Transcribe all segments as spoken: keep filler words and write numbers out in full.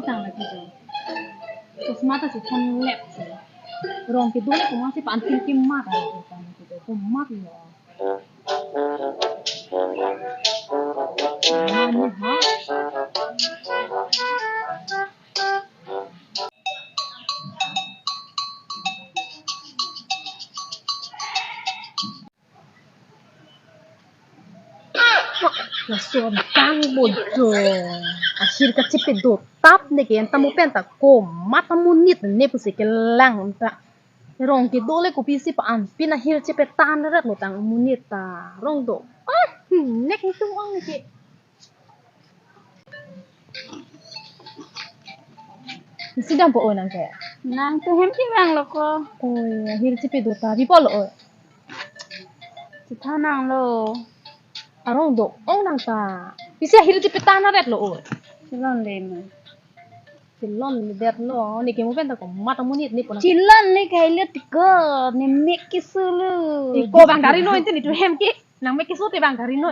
Tang lagi jo. Chosma ta si thon lep si. Rong kedo le komat si pantin kemat a, komat lo. Mane ha? Lason tang bodo. Ahir kachepedo tap ne ke enta mo pen ta komat amonit ne pusi kelang ta. Rong kedo le kopisi pa-an pin ahir chepetan rat lo tang amonit ta. Rong do. Ah, hmm, nek tung ang ne ke. Isi dampo o nang ke. Nang tu hem kevang lo ko. Oi, ahir chepedo ta. Pi apot lo o? Chethan nang lo. Arong do-ong nang ta. Pisi ahir chepetan rat lo o. Chelongle ma. Chelongle det lo. Ne ke mo pen ta komat amonit ne pona. Chelongle kai le tiko. Ne mek keso lo. Iko bang dari no ente ne tu hem ke. Nang mek keso te bang dari no.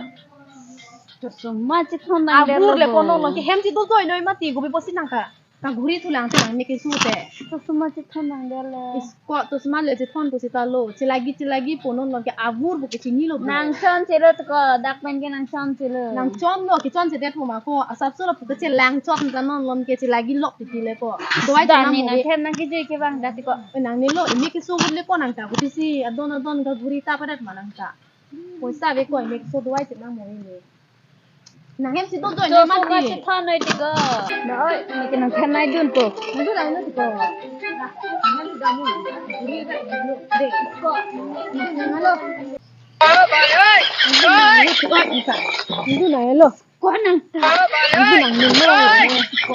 Chosma chethon nang det lo. Abur le bo. Pono lo ke hem si do joi noi mati gobi posi nang ka. Ka ghuri thu lang te nang mek keso te. Chosma chethon nang det lo. Isko chosma le chethon pusi ta lo. Chelagi chelagi ponon lo ke abur bo ke chini lo bo. Nang chonche lo tiko dak pen ke nang chonche lo. Nang chon lo ke chonche det puma ko. Asap so lo pu ke chelang chot ta non lo ke chelagi lok titi le ko. Doi ta nang mo nang ke. Hem nang kejui ke bang dak tiko. Nang ne lo mek keso le ko nang ta. Kopisi adon adon ka ghuri ta padat ma nang ta. Poisa ave ko, mek keso dovai chethan mo ini. Nang hem si do joi. Chosma mati. Chethon noi tiko. Na oi, ne ke nang than nai dun ko. Nang dun nang dun ko. De, ko. Nang dun nang lo. Nang dun nang lo. Ko nang ta. Nang dun nang lo. Ko.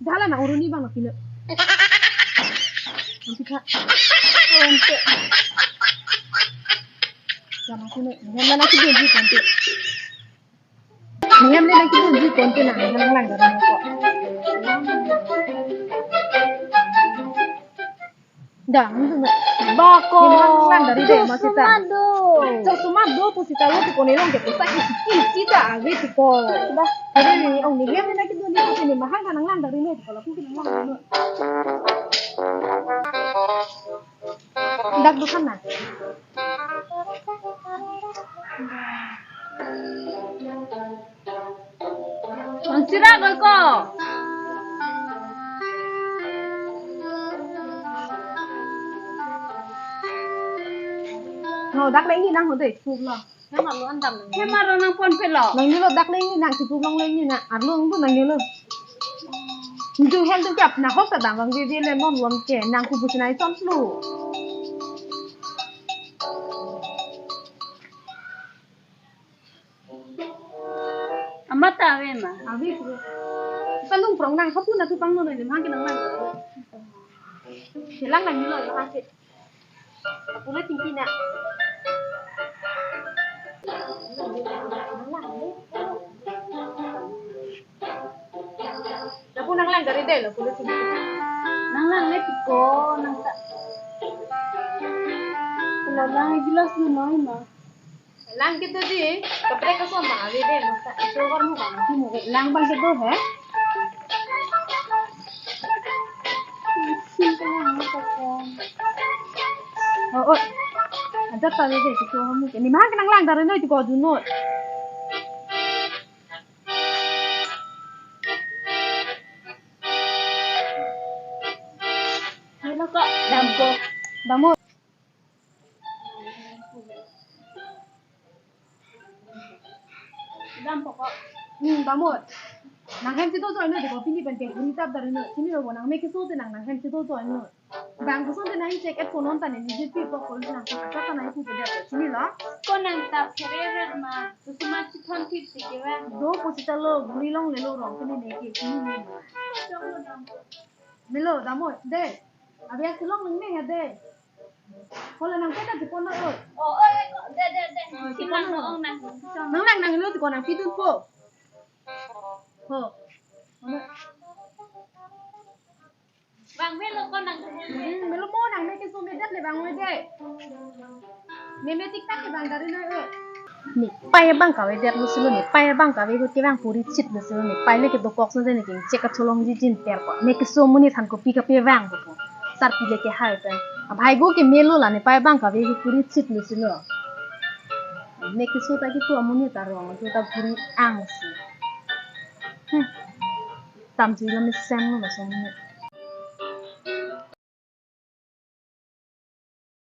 Dala na uruni bang na pilo. Nanti ka. Ente. Jama sini. Ngam na kidunji konte. Ngam na kidunji konte na ngam lang dari ko. Dah, ngam na. Bako. Ngam lang dari de masih ta. Sumado. Sumado pusita lo tiko ne long ke pusita ki ki kita ave tiko. Dah. Jadi ni ong ni ngam na kidunji konte ne mahang kan nang lang dari ne tiko lo ki nang lang dari ne. Dak dukan na. Ang sira gol ko. No, dak lagi nang hode, suk lo. Hem arlo nang pon pelo. Nang nilo dak leng ni nang chipu long leng ni nang arlo ang tu nang nilo. Ntu hem tu kap na hok ta dang bang veve le non lom ke nang kubu sinai ton flu. Amat ta ave ma. Ave pu. Panung prong nang hapu na tu pang non le mang ke nang lang. Silang nang nilo lo ase. Pulo tingki na. Lapu nang lang dari de lo pulo tingki. Nang lang le tiko nang ta. Pulo lang gilas lu noi ma. Lang gitu di, kaprek ka soma ave de masa itu kan mo bang. Lang bang gitu he. Oh, oh. Ada tadi deh, itu kamu. Ini mah kenang lang dari noi itu kau junut. Ini lo kok, dampo. Dampo. Dam pokok. Hmm, dampo. Nang hem si do joi noi, deko pini pen ke huni tap dari noi. Sini lo nang mek keso te nang, nang hem si do joi noi. Bang koson te nang check et konon ta ne ni jipi pokok nang ta ta nang ipu pe dap sini lo. Ko nang ta phereret ma, tu suma si thon tip si ke bang. Do pusita lo, guri longle lo rong kene ne ke sini ne. Melo, dampo, de. Abi asilong nang ne ya de. Hola nang peta di pon oi. Oh, oi, oi, de, de, de. Oh, di pon oi. Nang lang nang lo di ko nang pidun po. Ho. Bang melo ko nang. Hmm, melo mo nang mek keso medet le bang mo de. Meme tiktak ke bang dari noi oi. Ne pai abang kavedetlo silo, ne pai abang kave ahut kevang puri chitlo silo, ne pai le kedokok silo, ne kengchek kacholongji jin per ko. Ne keso amonit aphan kopi kepevang po. Sarpi le kehai pen. Abhai go kemelo la ne pai abang kave ahut puri chitlo silo. Ne keso ta kipu amonit arong, tu ta puri angsi. Hmm. Tam si lo mesen lo laso amonit.